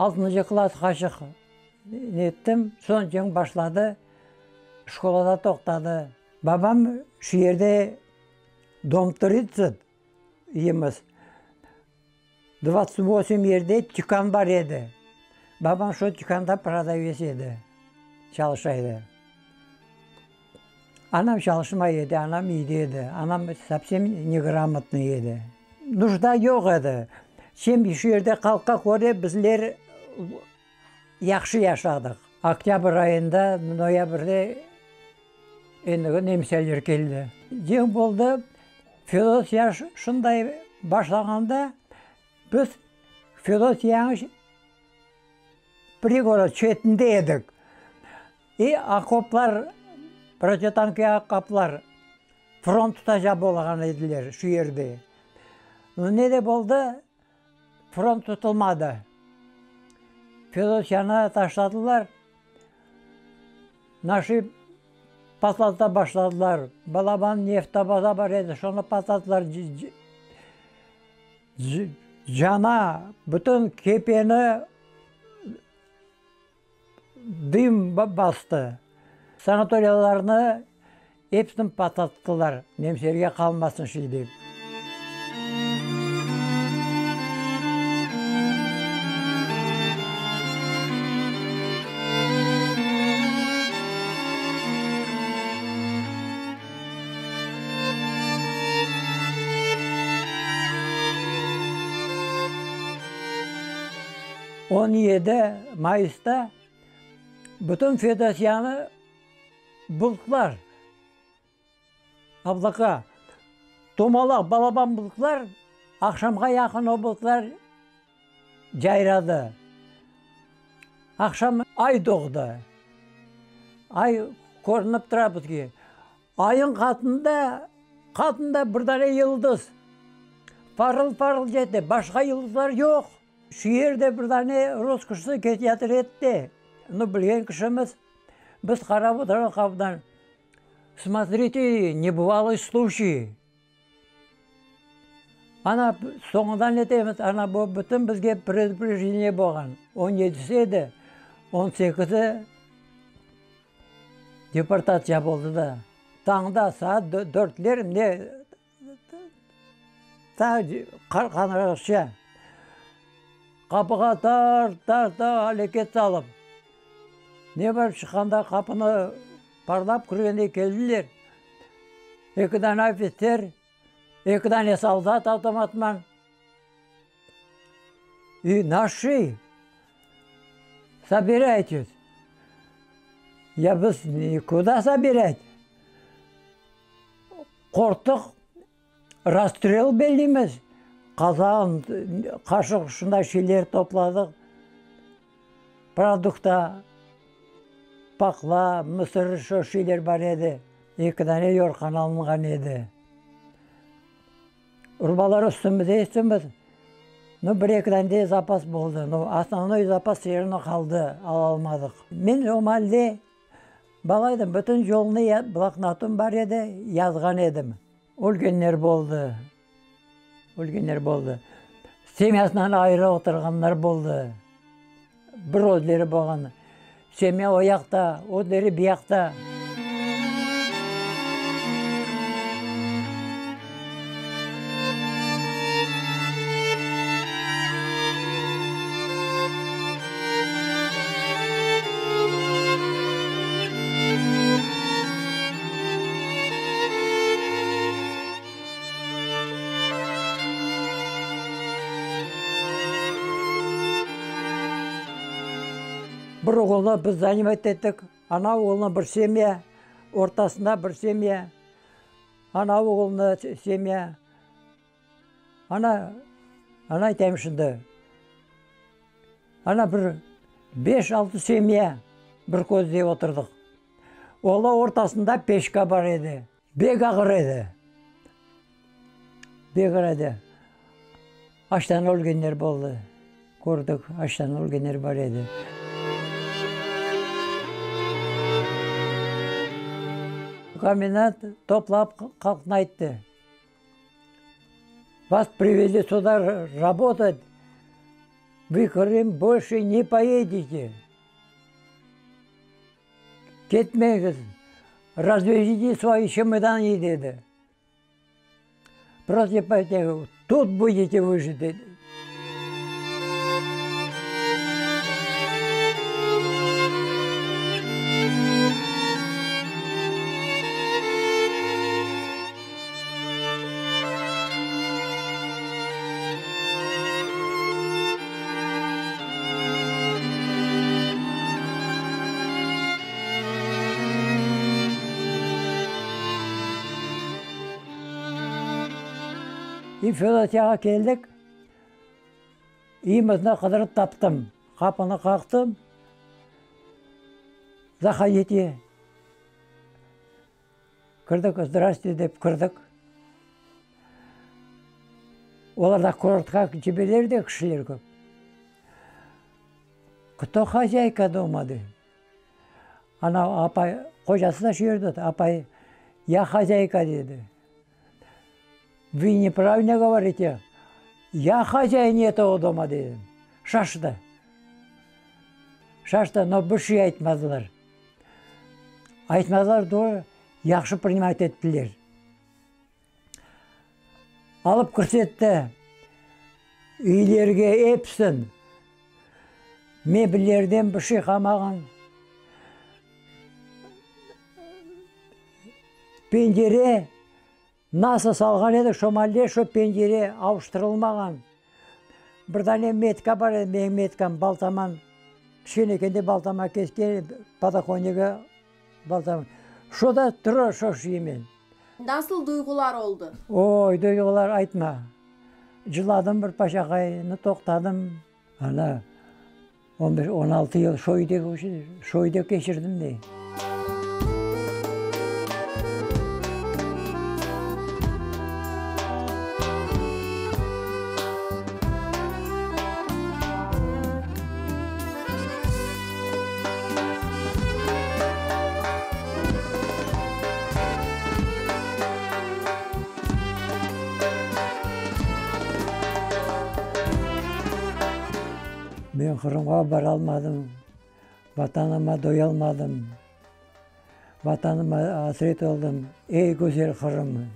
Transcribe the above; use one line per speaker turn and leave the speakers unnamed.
Altıncı klass qaçıq nettim, soñ cenk başladı, şkolada toqtadı. Babam şu yerde dom tridtsat yemiz, dvadtsat vosim yerde tükân bar edi. Babam şo tükânda prodavets edi, çalışa edi. Anam çalışmay edi, anam üyde edi, anam sovsem negramotnıy edi. Nujda yoq edi. Sem şu yerde halqqa köre bizler yahşı yaşadıq. Oktâbr ayında, noyabrde endigi nemseler keldi. Cenk boldı, Feodosiya şunday başlağanda biz Feodosiyanıñ prigorod çetinde edik. İ okoplar, protitankiy okoplar, front tutacaq bolğan ediler şu yerde. Nu, ne de boldı, front tutulmadı. Feodosiyanı taşladılar, naşı patlata başladılar. Balaban neftobaza bar edi, şonı patlattılar. Cana, bütün Kepeni Dım bastı. Sanatoriyalarnı episini patlattılar, nemselerge qalmasın şey dep. 17 mayısta bütün Feodosiyanı bulutlar, oblaka, tomalaq, balaban bulutlar, aqşamğa yaqın o bulutlar cayradı. Aqşam ay doğdı. Ay körünip tura bizge. Ayıñ qatında, qatında bir dane yıldız parıl-parıl kete, başqa yıldızlar yoq. Şu yerde bir dane rus kişisi keteyatır edi de, nu, bilgen kişimiz, biz qarap oturğan qapıdan, Smotrite, nebıvalıy sluçiy! Ana, soñundan etemiz, ana, bu bütün bizge preduprejdeniye bolğan, on yedisi edi, on sekizi deportatsiya boldı da. Tañda saat dörtler ne Ta qarğanğaça qapığa tar-tar-tar aleket salıp, ne barıp çıqqanda qapını parlap kirgende keldiler. Eki dane ofitser, eki dane soldat avtomatman. İ naşi, sobiraytes. Ya biz kuda sobirayt? Qorqtıq, rastrel bellimiz, qazan, qaşıq şunday şeyler topladıq, produkta, paqla, mısır şo şeyler bar edi, eki dane yorğan alınğan edi. Urbalar üstümizde üstümüz, nu, bir-eki dane de zapas boldı, nu, osnovnoy zapas vse ravno qaldı, alalmadıq. Men o maalde Bala edim, bütün yolnı bloknotım bar edi, yazğan edim. Ölgenler boldı, ölgenler boldı. Semyasından ayrı oturğanlar boldı. Bir özleri bolğan. Semya o yaqta, özleri bu yaqta. Bir oğulnı biz zanimat ettik, ana oğulnı bir semya, ortasında bir semya, ana oğulnı semya. Ana, ana aytayım şimdi, ana bir beş-altı semya bir közde oturdıq. Ola ortasında peçka bar edi. Bek ağır edi. Bek ağır edi. Açtan ölgenler boldı. Kördik, açtan ölgenler bar edi. Komendant toplap halqnı ayttı. Vas priveli süda rabotat. Vı Krım bolşe ne poyedete. Ketmeñiz, razvezite svoi çemodany, dedi. Prosto tut budete vı dedi. İ Feodosiyağa keldik. İyimizni qıdırıp taptım. Qapını qaqtım. Zahodite. Kirdik, zdraste dep kirdik. Olar da kurortqa cibeler de kişiler köp. Kto hozâyka doma dey. Ana apay, qocası da şu yerde otura, apay, ya hozâyka dedi. Vı nepravильно govorite, ya hozâin etogo doma dedim. Şaştı. Şaştı, no bir şey aytmadılar. Aytmadılar doğru, yahşı priнимать ettiler. Alıp kirsetti üylerge episin, mebellerden bir şey qalmağan. Pencere nasıl salğan edik, şo malle şo pencere avuştırılmağan. Bir dane metka bar edi, menim metkam, baltaman, kişkenekende baltama kesken, podokonnigi baltam, şo da tura şo şeymen.
Nasıl duyğular oldı?
Oy, duyğular aytma. Cıladım bir paşaqay, toqtadım. Ana, on beş, on altı yıl şo üyde, şo üyde keçirdim dey. Men Qırımğa baralmadım, Vatanıma doyalmadım, Vatanıma asret oldım, ey güzel Qırım!